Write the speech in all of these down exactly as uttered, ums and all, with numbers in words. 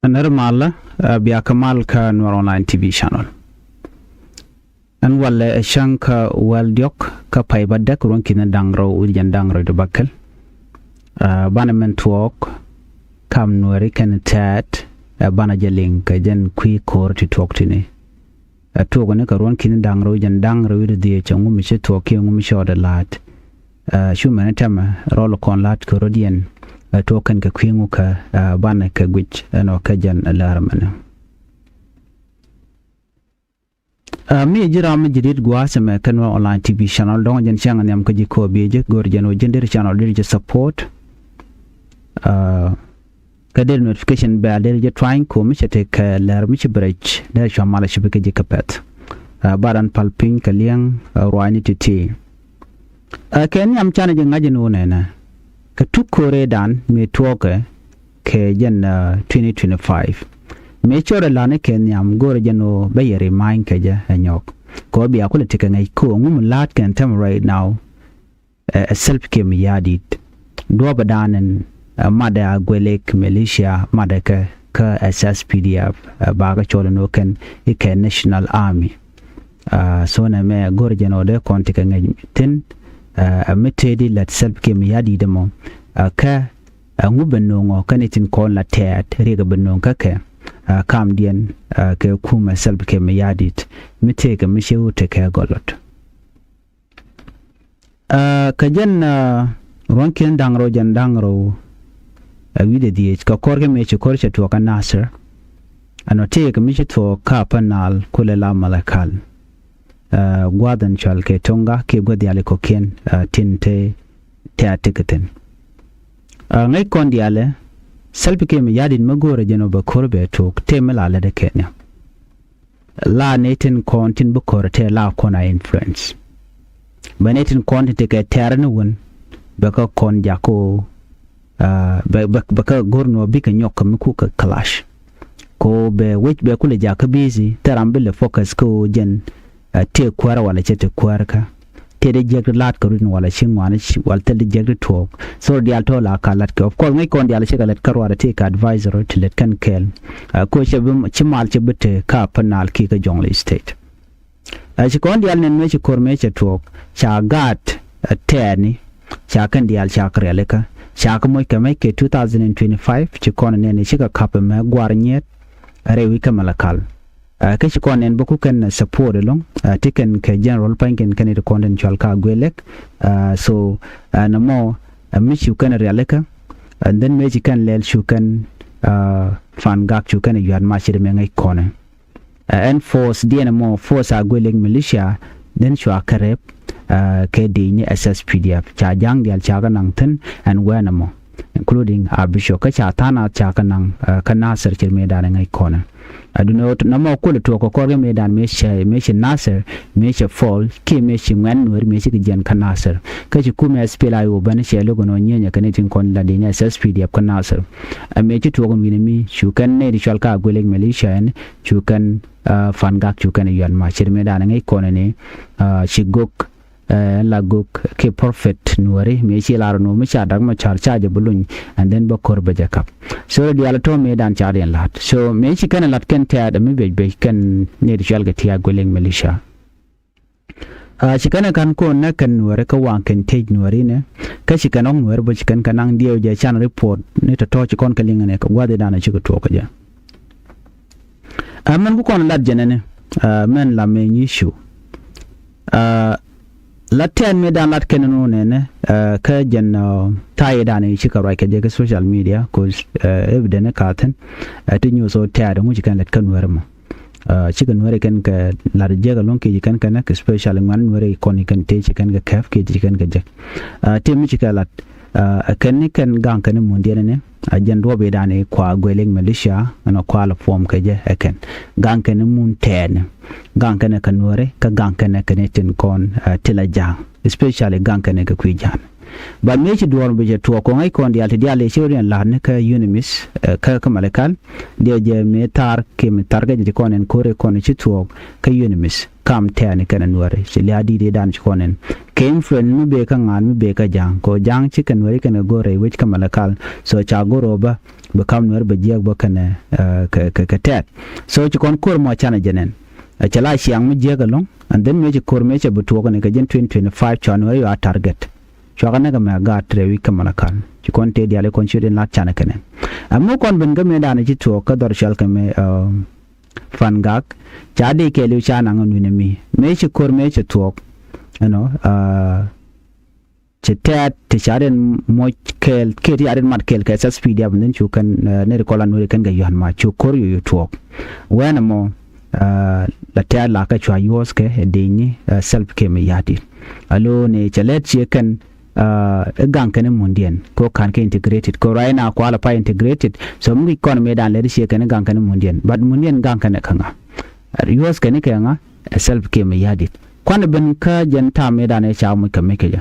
Nɛr malä, bia kä mal kä Nuɛr Online T V channel. Ɛn walɛ ɛ cäŋ kä wäl diɔ̱k kä pay bädäk ruɔ̱n ki̱n da̱ŋ rɛw wi̱cdɛ jiɛn da̱ŋ rɛw wi̱cdɛ bäkɛl. Banɛ min tuɔɔk kam Nuääri kɛnɛ tɛ̈t, ɛ banɛ jɛ liŋ kɛ jɛn kui̱ ko̱r ti tuɔɔk tini. Ɛ tuɔɔk ni kɛ ruɔ̱n ki̱n da̱ŋ rɛw wi̱cdɛ jiɛn da̱ŋ rɛw wi̱cdɛ dhieec, ɛ ŋu mi ci tuɔɔk kiɛ ŋu mi cɔɔdɛ la̱a̱t. Cu mɛni tɛmɛ rɔl kɔn la̱t kɛ rɔ̱diɛn, ɛ tuɔɔk kɛn kɛ kui̱ ŋu kä banɛ kɛ guic ɛnɔ kɛ jɛn lär mɛni. Mi ji̱ ram mi ji̱ dit gua̱a̱th ɛmɛ kɛ Nuɛr Online T V channel, dɔ̱ŋ jɛn cäŋ nhiam kä ji̱ kɔ biɛ ji̱ go̱r jɛn ɔ ji̱n dit channel dit ji̱ support. Kä dee notification bell dee jɛ tuany ko mi cɛ tekɛ lɛr mi ci bɛ rɛc dee cua mal ci bi kɛ ji̱ kɛ pɛth. Ɛ ba ran pal piny kɛ liɛŋ ruaacni ti̱ti̱. Ɛ kɛ nhiam canɛ jɛ ŋa̱c in wunɛ nɛ kɛ tuk ko̱redan mi tuɔɔkɛ kɛ jɛn twenty twenty-five. Mi cɔrɛ lani kɛ nhiam go̱rɛ jɛn wä bä yɛ remind kɛ jɛ ɛ nyɔk. Kɛ wä bia kulɛ tekɛ ŋäc ko ŋum la̱a̱t kɛn tɛm right now. Ɛ Salva Kiir Mayardit duɔ̱ɔ̱pɛ da̱a̱n ɛn madɛ Agwelek militia madɛ kɛ kä S S P D F, bakɛ cɔl ɛn wä kɛn i̱ kɛ National Army. So nɛ mɛ go̱r jɛn ɔ dee kɔn ti kɛ ŋäc thi̱n. Ɛ mi tëëdi lät Salva Kiir Mayardit ɛmɔ kä ɛ ŋu ben no̱o̱ŋɔ kɛn i̱ tin kɔn la tɛɛt riɛk ɛ ben no̱o̱ŋ kä kɛ kamdiɛn kɛ kumɛ Salva Kiir Mayardit mi tëëkɛ mi ci wut tekɛ gɔlɔt. Kä jɛn ruɔ̱n kiɛn da̱ŋ rɛw jɛn da̱ŋ rɛw ɛ wi̱cdɛ dhieec kɛ kɔr kɛ mëë ci kɔr cɛ tuɔɔk kä Nasir. Ɛnɔ tëëkɛ mi ci tuɔɔk kä Upper Nile kulɛ la Malakal, gua̱a̱th ɛn cɔal kɛ Tonga kiɛ gua̱th diaal ikɔkiɛn tin te tɛ̈t tekɛ thi̱n. Ŋäc kɔn diaalɛ Salva Kiir Mayardit mi go̱o̱rɛ jɛn ɔ bɛ ko̱r bɛ tuɔɔk tëë mi la lätdɛ kɛn nhiam. La ni tin kɔn tin bi ko̱r tɛɛ la kɔn a influence. Bɛ ni tin kɔn tin tekɛ tɛɛr ni wun bɛ kä kɔn jakä bɛ kä go̱r ni wä bikɛ nyɔk kä mi kukɛ clash. Ko bɛ wec bɛ kulɛ jakä busy thɛ ram bi lɛ focus kä jɛn tëë kuäärä walɛ cɛ ti kuäärä kä. Tëë di jiäk di la̱a̱t kɛ rut ni walɛ ci ŋuani wal thil di jiäk di tuɔɔk. So diaal tɔ̱ la ka la̱t kɛ. Of course ŋäc kɔn diaal cikɛ lät kä ruaadɛ tëë kɛ advisor ti lät kɛn kɛɛl. Ko cɛ bi ci mal cɛ bi te ka Upper Nile kiɛ kä Jonglei State. Ci kɔn diaal nɛn mëë ci ko̱r mëë cɛ tuɔɔk ca gaat tɛɛni ca kɛn diaal ca kɛ rialikä ca kɛ moc kɛ mɛc kɛ two thousand and twenty-five ci kɔn nɛn cikɛ ka̱p mɛ gua̱r nyiet. Rɛy wi̱c kä Malakal. Kä ci kɔn nɛn bä ku kɛn support ɛlɔ̱ŋ ti kɛn kɛ general pa̱ny kɛn kɛn it kɔn den cual ka guelek. So nɛmɔ mi cu kɛn rialikä. And then mëë ci kɛn lɛl cu kɛn Fan Gak cu kɛn yuat macit mɛ ŋäc kɔnɛ. Ɛn force diɛn ɛmɔ force a guelek militia den cua kɛ rɛp kɛ dec ni S S P D F ca ja̱ŋ diaal ca kɛ naŋ thi̱n ɛn wɛn ɛmɔ, including a bishop kä ca tha̱a̱n a ca kɛ naŋ kä Nasir cir mëëdan ŋäc kɔnɛ. Adunɛ nɔmɔ kulɛ tuɔɔk kɛ kɔr kɛ mëëdan mëë cɛ mëë ci Nasir mëë cɛ Paul kiɛ mëë ci ŋuɛn nueeri mëë ci kɛ jiɛn kä Nasir. Kä ci kumɛ S P L A I O bäni cɛ lo̱k ɛn ɔ nyieenyɛ kɛ ni tin kɔn la dec ni S S P D F kä Nasir. Ɛ mëë ci tuɔɔk ɛn wi̱nɛ mi cu kɛn nɛy ti cual ka guelek militia ɛn cu kɛn Fan Gak cu kɛn yuan ma cir mëëdan ŋäc kɔnɛ ni ci gök. Ɛn la gök kɛ prophet nuɔri mëë ci lar nu mi ca dak ma car ca jɛ bi luny. And then bä kor bä jɛ kap. So diaal tɔ mëëdan ca diɛn lat so mëë ci kɛn lat kɛn tɛɛt mi bɛc bɛc kɛn ni di cual kɛ tiaak gueling militia. Ci kɛn kan kon nɛ kɛn nuɔri kä waŋ kɛn tëc nuɔri nɛ kä ci kɛn ɔŋ nuɔri bä ci kɛn kɛ naŋ diɛw jɛ can report ni tɔtɔ ci kɔn kɛ liŋ nɛ kɛ guathi dan ci kɛ tuɔk kɛ jɛ. Ɛ mɛn ku kɔn lat jɛnɛni mɛn la mɛ nyi cu. La tɛn mi dan lat kɛn nu nɛnɛ kä jɛn ta̱yɛ dan ci kɛ ruac kɛ jɛ kɛ social media cause evident ni ka thin. Ti nyu so tɛɛt ŋu ci kɛn lat kɛ nuɛr mɔ. Ci kɛ nuɛr kɛn kɛ lat jɛ kɛ luŋ kiɛ ci kɛn kɛn kɛ special ŋuan nuɛr kɔn kɛn te ci kɛn kɛ kɛp kiɛ ci kɛn kɛ jɛ. Ti mi ci kɛ lat kɛn ni kɛn gaŋ kɛn mun diɛn ni. A jɛn duɔp idan i kua gueling militia ɛn a kua la puɔm kɛ jɛ ɛ kɛn gaŋ kɛn mun tɛɛn gaŋ kɛn kɛ nuɔri kä gaŋ kɛn kɛn tin kɔn ti la jaŋ. especially gaŋ kɛnɛ kɛ kui̱ ja̱a̱n. But mëë ci duɔ̱ɔ̱r bi cɛ tuɔɔk kɔŋ ɛ kɔn diaal ti diaal ëë ci riɛn la̱a̱tni kä UNMISS, ɛ, kä, kä Malakal, diɛ jɛ mëë thaar kiɛ mi thaar kɛ jɛ ti kɔn ɛn ko̱r ɛ kɔn ci tuɔɔk kä UNMISS. Kam tɛɛni kɛnɛ Nuääri ci lia̱a̱ di̱i̱t ëëdan ci kɔn ɛn kɛ influence mi bëë kä ŋa̱a̱n mi bëë kä ja̱a̱ŋ kɛ ɣöö ja̱a̱ŋ ci kɛ Nuääri kɛnɛ go̱o̱r rɛy wec kä Malakal. So ca go̱o̱r ɣöö bä bi kam Nuääri bɛ jiääk bä kɛnɛ, ɛ, kɛ, kɛ, kɛ tɛɛt. So ci kɔn ko̱r mɔ canɛ jɛ nɛn. Ɛ cɛ la ciaŋ mi jiääk ɛlɔ̱ŋ, and then mëë ci ko̱r mëë cɛ bi tuɔɔk ni kɛ jɛn twenty twenty-five cua Nuääri yɔ a target. Cua kɛ näk ɛmɛ a gaat rɛy wi̱c kä Malakal. Ci kɔn tëë diaal i̱ kɔn ciöt in lat canɛ kɛnɛ. Ɛmɛ kɔn ben kä mëëdan ci tuɔɔk kä dhɔr cɔal kɛ mëë, ɛ, Fangak. Ca dee kɛɛliw ca naŋ ɛn wi̱nɛ mi. Mëë ci ko̱r mëë cɛ tuɔɔk. Ɛnɔ, ɛ, Ci tɛɛt ti ca rin moc kɛɛl kiɛ ti ca rin mat kɛɛl kɛ SSPDF, ni cu kɛn, ɛ, ni ri kɔla Nuääri kɛn kɛ yuan ma cu ko̱r yoyo tuɔɔk. Wɛn ɛmɔ, ɛ, la tɛɛt la kä cua yuɔ̱ɔ̱s kɛ ɛ dec ni, ɛ, Salva Kiir Mayardit. Alo ni cɛ lɛt ciɛ kɛn, ɛ, i̱ gaŋ kɛn i̱ mundiɛn kɛ ɣöö ka̱n kɛ integrated kɛ ɣöö right now kualɛ pa integrated. So mi guic kɔn mëëdan lɛt ciɛ kɛn i̱ gaŋ kɛn i̱ mundiɛn, but mundiɛn gaŋ kɛn ɛ kä ŋa? Yuɔ̱ɔ̱s kɛn i̱ kɛ ŋa? Ɛ Salva Kiir Mayardit. Kuanɛ ben kä jɛn ta̱a̱ mëëdan ëë ca muc kɛ mec kɛ jɛ.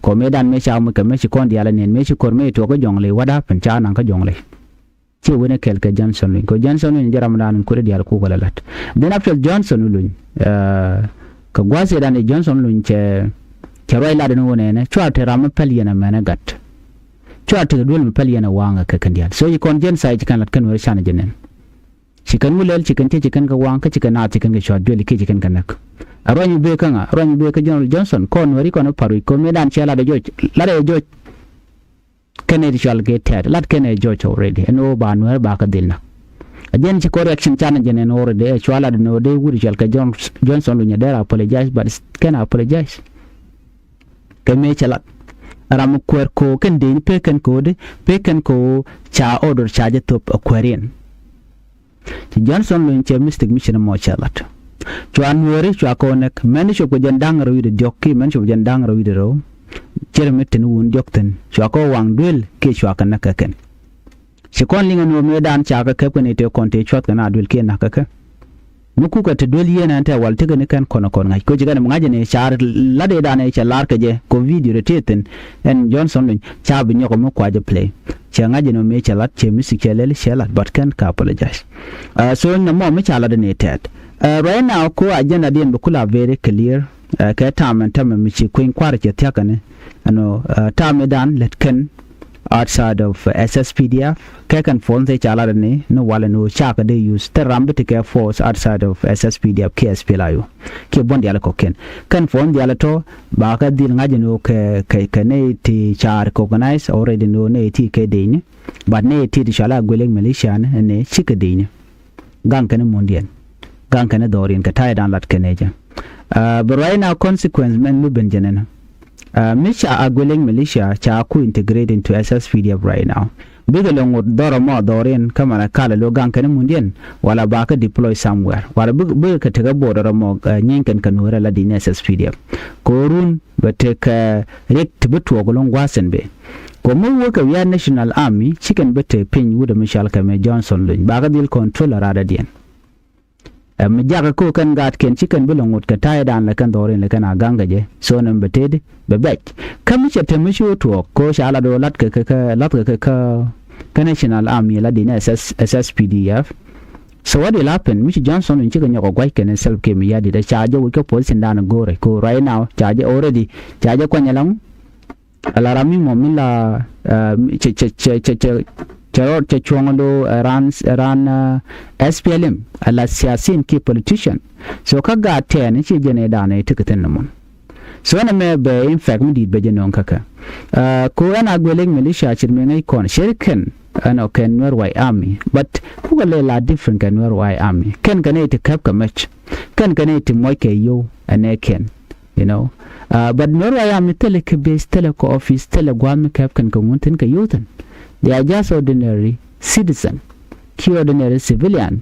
Kɔ mëëdan mëë ca muc kɛ mec ci kɔn diaal ɛ nɛn mëë ci ko̱r mëë tuɔɔk kä Jɔŋlei, what happened? Ca naŋ kä Jɔŋlei. Ciɛ wen ɛ kɛl kɛ Johnson Olony. Kɔ Johnson Olony jɛ ramdan in kuäär diaal kukɛ lɛ la̱t. Then after Johnson Olony, ɛ, kɛ gua̱a̱th ëëdan ëë Johnson Olony cɛ, cɛ ruac lat in wä nɛnɛ, cua te ram mi pɛl yɛn ɛ mɛn ɛ gat. Cua te duel mi pɛl yɛn ɛ waŋ ɛ kɛ kɛn diaal. So ci kɔn jɛn say ci kɛn lat kɛn wä canɛ jɛ nɛn. Ci kɛn wä lɛl, ci kɛn tiec, ci kɛn kɛ waŋ, kä ci kɛn naath, ci kɛn kɛ cua̱t duël, kiɛ ci kɛn kɛ näk. A ruany mi bëë kä ŋa? A ruany mi bëë kä General Johnson, kɔn Nuääri kɔn ɛ pa̱r wi̱c, kɔn mëëdan cɛ lat ɛ joc, lat ɛ joc. Kɛn ɛ ti cɔal kɛ tɛɛt, lat kɛn ɛ joc already. Ɛn ɣöö ba Nuääri ba kɛ dhil näk. A jɛn ci correction canɛ jɛ nɛn already, ɛ cua lat ɛn ɣöö dee wut cɔal kɛ John, Johnson Olony dee rɛ apologize, but kɛn apologize. Kɛ mëë cɛ lat. Ram mi kuäär kɛ ɣöö kɛn dee ni pek kɛn kɛ ɣöö dee, pek kɛn kɛ ɣöö ca order ca jɛ thop a kuääriɛn. Ci Johnson Olony cɛ mistake mi ci ni mɔ cɛ lat. Cua Nuääri cua kɛ wä näk, mɛn cop kɛ jɛn da̱ŋ rɛw wi̱cdɛ diɔ̱k kiɛ mɛn cop kɛ jɛn da̱ŋ rɛw wi̱cdɛ rɛw. Cɛ rɛ mi te ni wun diɔ̱k thi̱n, cua kɛ wä waŋ duel kiɛ cua kɛ näk kɛ kɛn. Ci kɔn liŋ ɛn ɣöö mëëdan ca kɛ kɛp kɛ ni tëë kɔn tëë cua̱th kɛ na duel kiɛ näk kɛ kɛ. Mi kukɛ te duel yieen ɛn tɛ wal tekɛ ni kɛn kɔn kɔn ŋa̱c, koci kɛn mi ŋa̱c ni car lat ëëdan ëë cɛ lar kɛ jɛ kɛ video rɛ tëë thi̱n. Ɛn Johnson Olony ca bi nyɔk mi kua jɛ play. Cɛ ŋa̱c ni mi cɛ lat, cɛ music cɛ lɛl, cɛ lat, but kɛn ka apologize. Uh, so nɛ mɔ mi ca lat ni tɛɛt. Uh, right now ko agenda diɛn bi kula very clear. Uh, kɛ tam ɛn tämɛ mi ci kueny kuarɛ cɛ thia̱kɛ ni. Ɛnɔ, uh, tam idan lät kɛn outside of, uh, SSPDF. Kɛ kɛn force thɛ ca lat ni, ni walɛ ni wä cakɛ dee use. Thɛ ram bi ti kɛ force outside of SSPDF kiɛ SPLA-IO. Kiɛ buɔ̱n dialɛ kɔkiɛn. Kɛn force dialɛ tɔ, ba kɛ dhil ŋa̱c ni wä kɛ, kɛ, kɛ nɛy ti ca recognize already ni wä nɛy ti kɛ dec ni. But nɛy ti ti cɔal a Agwelek militia ni, ni cikɛ dec ni. Gaŋ kɛn imundiɛn. Gaŋ kɛn idhɔriɛn kɛ ta̱yɛ dan lat kɛn ɛ jɛ. Uh, but right now consequence mɛn mi ben jɛ nɛn. Uh, mi ca Agwelek militia ca ku integrate into SSPDF right now. Bikɛ lɛ ŋot dhɔrɔ mɔ dhɔriɛn kä Malakal lo gaŋ kɛn imundiɛn. Wala ba kɛ deploy somewhere. Wala bikɛ, bikɛ kɛ tekɛ border mɔ, uh, nyiny kɛn kɛ Nuäärɛ la di̱n SSPDF. Kɛ run bɛ tekɛ riɛk ti bi tuɔɔk lo̱ŋ gua̱a̱th ɛn bɛ. Kɛ mi wä kɛ wiaa National Army, cikɛn bä te piny wut mi cɔal kɛ mɛ Johnson Olony. Ba kɛ dhil control a radadiɛn. Ɛ mi jakä ko kɛn gaatkiɛn cikɛn bi lɛ ŋot kɛ ta̱yɛ dan lɛ kɛn dhɔrin lɛ kɛn a gaŋ kɛ jɛ. So nɛm bɛ tëëdi bɛ bɛc. Kä mi cɛ te mi ci wä tuɔɔk ko ca lat wä lat kɛ kɛ kɛ lat kɛ kɛ kɛ kɛ National Army la di̱n S S, SSPDF. So what will happen? Mi ci Johnson Olony cikɛ nyɔk ɔ gua̱c kɛn Salva Kiir Mayardit ca jɛ wä kɛ position dan go̱rɛ ko right now ca jɛ already ca jɛ kuany ɛlɔŋ. Ala ram mi mɔ mi la, uh, cɛ, cɛ, cɛ, cɛ, cɛ, cɛ rɔɔd cɛ cuɔ̱ŋ do, uh, ran, ran, uh, SPLM, ala siasin ki politician. So kä gaat tɛɛn ci jɛn ɛ daanɛ ti kɛ thin ni mun. So ɛn ɛmɛ bɛ in fact mi di̱i̱t bɛ jɛ nöŋ kä kɛ. Uh, ko ɛn Agwelek militia cir mi ŋäc kɔn cir kɛn ɛn ɔ kɛn Nuer White Army. But kukɛ lɛ la different kɛ Nuer White Army. Kɛn kɛn ɛ ti käp kɛ mɛc. Kɛn kɛn ɛ ti muɔc kɛ yow ɛn ɛ kɛn. You know, uh, but Nuer White Army thilɛ kɛ base, thilɛ kɛ office, thilɛ gua̱a̱th mi kɛp kɛn kɛ ŋun thi̱n kɛ youth thi̱n. They are just ordinary citizen, ki ordinary civilian.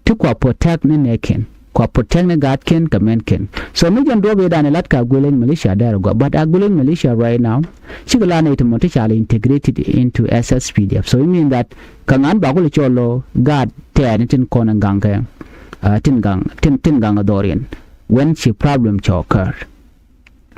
Ti kua protect ni nɛɛkiɛn, kua protect ni gaatkiɛn kɛ mɛnkiɛn. So mi jɛn duɔ̱p i̱ dan ilat kɛ Agwelek militia dɛr gua, but Agwelek militia right now cikɛ la nɛy ti mɔ ti ca lɛ integrated into SSPDF. So it mean that kɛ ŋa̱n bakul cɔl lo gaat tɛɛni tin kɔn in gaŋ kɛ, uh, tin gaŋ, tin, tin gaŋ a dhɔriɛn. When ci problem cɛ occur.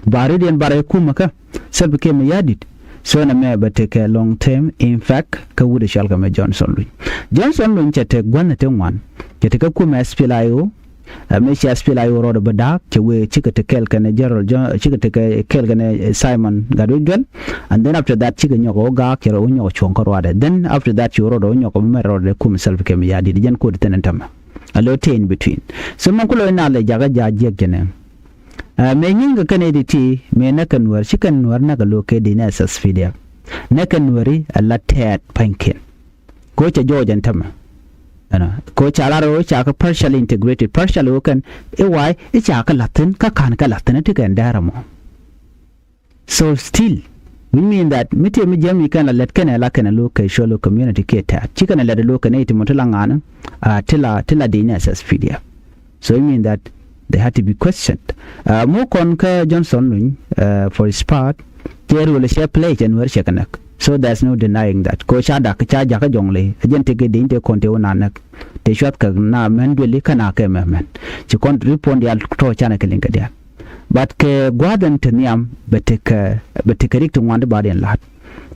Ba ridiɛn ba rɛy kumä kä Salva Kiir Mayardit. So nɛ mɛ bɛ tekɛ long term impact kä wut ɛ cɔal kɛ mɛ Johnson Olony. Johnson Olony cɛ tek gua̱n ɛ ti ŋuan, cɛ tek kä kumɛ S P L A I O. Ɛ mɛ ci S P L A I O rɔɔdɛ bä da̱a̱k, cɛ wee cikɛ te kɛɛl kɛnɛ General John, cikɛ te kɛɛl kɛnɛ Simon Gatwec Dual. And then after that cikɛ nyɔk ɛ wä gaak, cɛ rɔ wä nyɔk ɛ cuɔ̱ŋ kä ruaadɛ. Then after that ci wä rɔɔdɛ wä nyɔk ɛ mɛ rɔɔdɛ kumɛ Salva Kiir Mayardit, jɛn kod thin ɛn tämɛ. A lo te in between. So mɛ kulɔ in a lɛ jakä ja̱ jiɛk jɛnɛ. Ɛ mɛ nyiŋ kɛ kɛn i̱ ti ti mɛ nɛ kɛ Nuäär, ci kɛn Nuäär nɛ kɛ lo̱k kɛ di̱n ɛ S S P D F. Nɛ kɛ Nuääri ɛ la tɛɛt pa̱nykiɛn. Ko cɛ jɔɔc ɛn tämɛ. Ɛnɔ ko ca lar ɣöö ca kɛ partially integrated, partially ɣöö kɛn i̱ wa̱a̱ i̱ ca kɛ la̱thi̱n kä ka̱n kɛ la̱thi̱n i̱ ti kɛn dɛɛr ɛmɔ. So still, which mean that mi tëë mi jiämi kɛn la lät kɛnɛ la kɛnɛ lo̱k kɛ Sholo community kiɛ tɛ̈t. Ci kɛnɛ lät lo̱k kɛnɛ iti mɔ ti la ŋa̱a̱ni, ah, ti la, ti la di̱i̱ni S S P D F. So it mean that they had to be questioned. Ah, muk kɔn kä Johnson Olony, ah, for his part, cɛ ruɔl cɛ play cɛ Nuäär cɛ kɛ näk. So there's no denying that. Ko ca dak, ca jakä jɔŋ ley. Ɛ jɛn tëë kɛ di̱i̱ni tëë kɔn tëë wä na näk. Tëë cuath kɛ na mɛn duëli kä na kɛ mɛ mɛn. Ci kɔn ripon diaal tɔ̱ canɛ kɛ liŋ kɛ diaal. But kɛ gua̱a̱th ɛn te nhiam bɛ tekɛ, bɛ tekɛ rik ti ŋuan ti ba diɛn la̱t.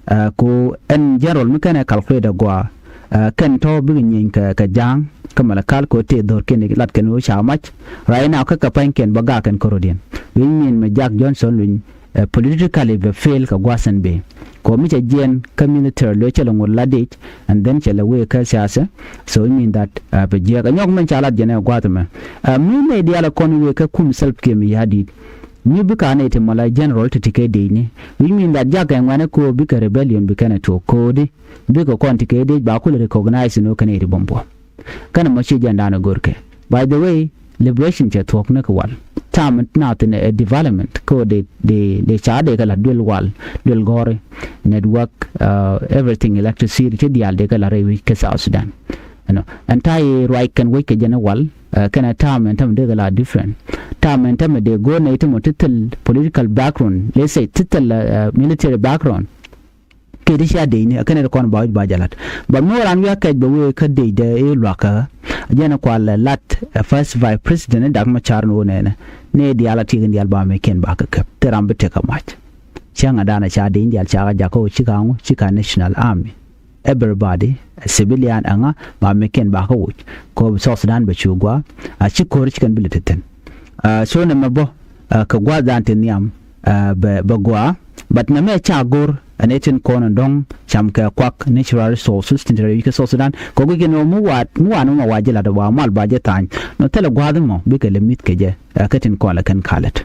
Ah, ku ɛn general mi kɛn ɛ calculate ɛ gua̱a̱, ah, kɛn tɔ̱ bikɛ nyieny kɛ, kɛ ja̱a̱ŋ kä Malakal kɛ ɣöö tëë dho̱rkiɛn lat kɛn ɣöö ca mac. Right now kä kɛ pa̱nykiɛn bä gaak kɛn kärɔ̱diɛn. Wi̱i̱ nyieny mɛ jak Johnson Olony, eh, politically bɛ fail kɛ gua̱a̱th ɛn bëë. Kɛ ɣöö mi cɛ jiɛɛn kä military lo̱c cɛ lɛ ŋot lat dic, and then cɛ lɛ wëë kä siasa. So it mean that, ah, bɛ jiɛɛk ɛ nyɔk mɛn ca lat jɛn ɛ gua̱a̱th ɛmɛ. Ah, mi nɛy diaal ɛ kɔn wëë kä kum Salva Kiir Mayardit. Mi bikɛ a nɛy ti mɔ la general ti ti kɛ dicni. Which mean that jakɛ ŋuɛ̈nɛ ko̱o̱p bikɛ rebellion bikɛn ɛ tuɔɔk ko̱o̱di. Bikɛ kɔn ti kɛ dic ba kulɛ recognize ni wä kɛn ɛ ri buɔ̱m buɔ̱m. Kɛn ɛ mɔ ci jɛn da̱a̱n ɛ go̱rkɛ. By the way, liberation cɛ thuɔ̱k ni kɛ wal. Tam nath in a development ko de, de, de ca de kɛ la duel wal, duel gɔri, network, uh, everything, electricity ti diaal de kɛ la rɛy wi̱c kɛ South Sudan. You know, ɛn ta̱a̱ i̱ ruac kɛn wec kɛ jɛn i̱ wal, uh, kɛn ɛ ta̱a̱ mɛn tämɛ de kɛ la different. Ta̱a̱ mɛn tämɛ de go̱o̱r nɛy tämɛ ti thil political background, let's say ti thil, uh, military background. Kɛ ti cia decni ɛ kɛn ɛ ti kɔn ba wi̱c ba jɛ la̱t. But mi wä raan wi̱i̱ a kɛc bɛ wëë kä decdɛ i̱ luakä. Jɛn ɛ kual ɛ la̱t ɛ first vice president i̱ Dak Macar ni wä nɛnɛ. Ni diaal a tiek in diaal ba mɛ kiɛn ba kä käp. Thil ram bi tek ɛ mac. Cäŋ ɛ danɛ ca dec in diaal ca kɛ jakä wä cika ŋu cika National Army. Everybody, ɛ civilian ɛ ŋa ba mɛ kiɛn ba kä wuc. Kɛ wä bi South Sudan bɛ cu gua̱a̱. A ci ko̱r ci kɛn bi lɛ ti thi̱n. Ah, so nɛ mɛ bä, ah, kɛ gua̱a̱th dan ti nhiam, ah, bɛ, bɛ gua̱a̱. But nɛ mɛ ca go̱r ɛn ɛ tin kɔn in dɔ̱ŋ cam kɛ kuak natural resources tin te rɛy wi̱c kä South Sudan. Kɛ guic kɛ nɔ mi waat, mi waat ni mɔ wa ji̱ lat wa mal ba ji̱ tha̱a̱ny. Nɔ thilɛ gua̱a̱th mɔ bikɛ lɛ mi̱th kɛ jɛ, ah, kä tin kɔn lɛ kɛn kalät.